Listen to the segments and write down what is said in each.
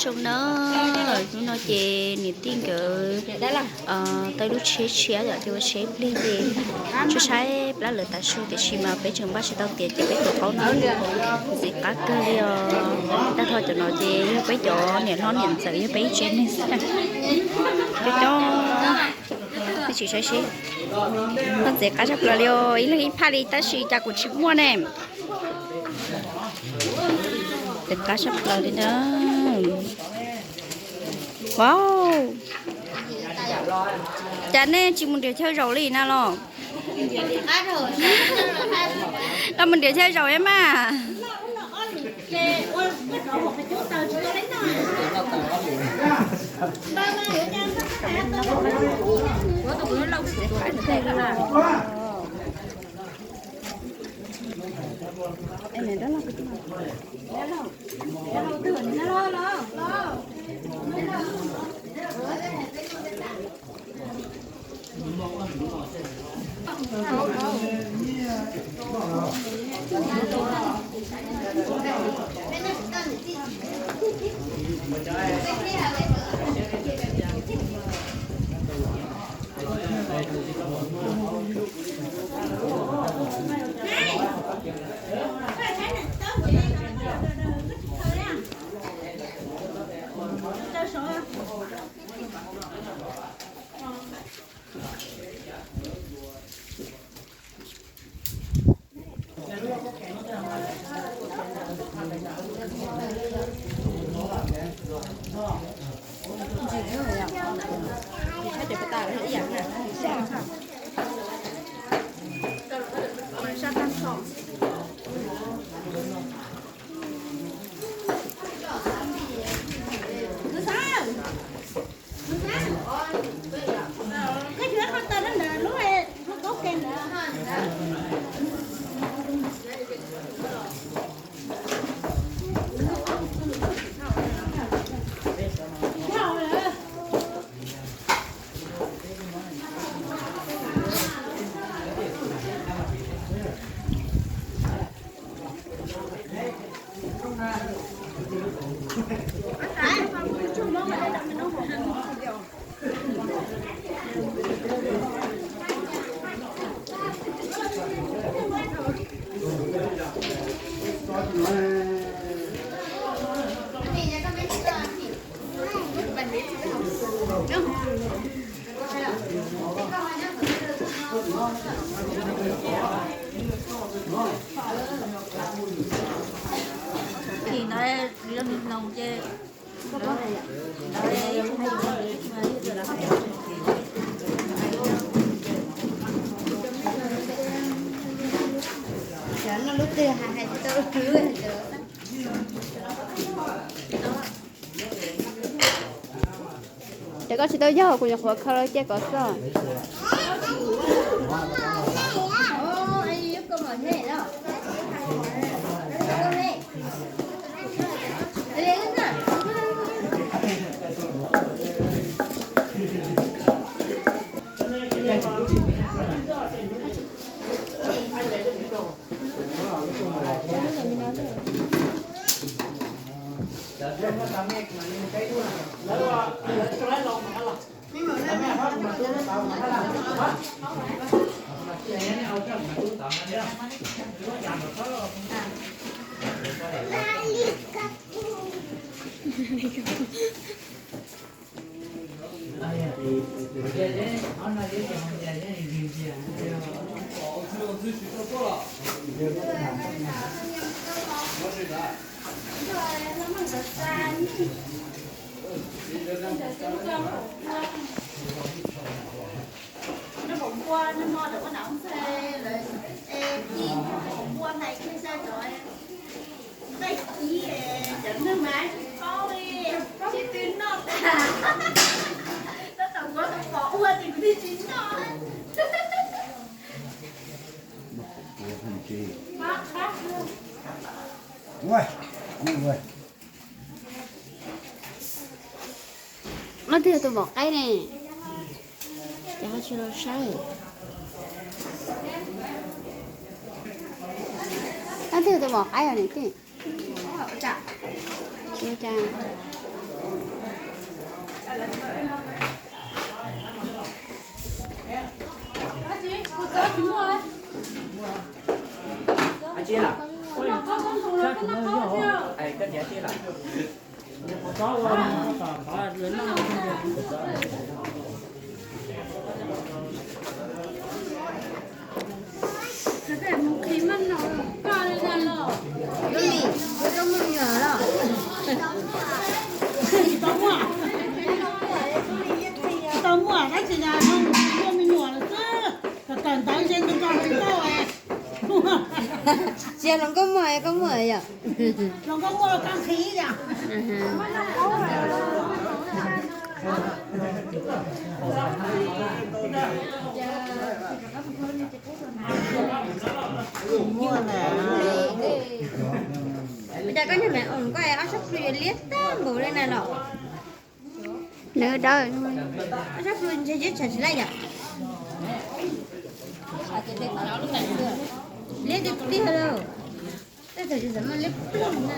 Zoo na, hnub no ces niam tij nkawd tau lub tsheb tshiab yom, ces ua tsheb plig ces tsuas saib plab lawv tav su, tiam sis mas peb tseem npaj tsis tau tiav ces peb tuav qaub no ntxiv qab kawg li os. Tag nrho cov no ces yog peb cov niam hlob niam ntxawm, yog peb ib tsev neeg xwb. Cov cov nej sim saib seb, koj ntxiv qab tshaj plaws li os, ib leeg ib phaj li tab sis cas kuv tsis muaj ne. Ntxiv qab tshaj plaws li na. Wow, cas nej tsis mus nrhiav chaw zaum li na los? Koj mus nrhiav chaw zaum ib mas. Ntawd, ces koj tsis tau yog kuv nyuam qhuav khaws los cia kom xwb. Leej twg yog tus maum qaib ne? Ces ho tsis los saib. Leej twg yog tus maum qaib os niam tij? Tsis ua cas. Lub lim, koj muaj me nyuam los? Tsis tau muaj, tab sis muaj me nyuam lawm xwb. Tawm ntawv ntshe nws tsis tau. Tsis yog hluas nkauj muaj, koj muaj yom? Hluas nkauj muaj koj nqhis yom? Ua cas koj niag me oos koj ob sab plhu yuav liab tag npaum li na los? Nws dawb, ob sab plhu ntshe tshav tsis laij yom? Liab tiag tiag lauj. Tej thaum tsis txawm muaj liab ploog na.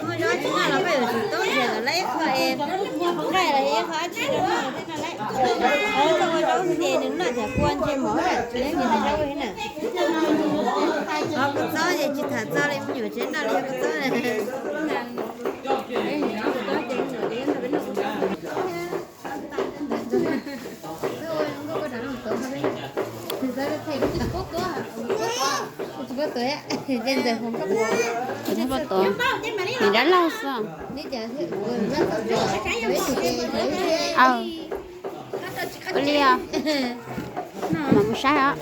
Muaj zaub tsis noj los koj yuav tsum tub nrhiav kom laib ib qho es nqaij los yog ib qho dab tsi rau noj thiab no lauj. Txawm ua zaub ces nws noj cov kua ntshe mov lawm, tsis noj cov zaub li na. Ho kua txob ces tsis tham txog li, me nyuam tsis noj li kua txob na. Tus poj tuam, nws dab laug xwb. Aw, ua li os, mam mus saib os.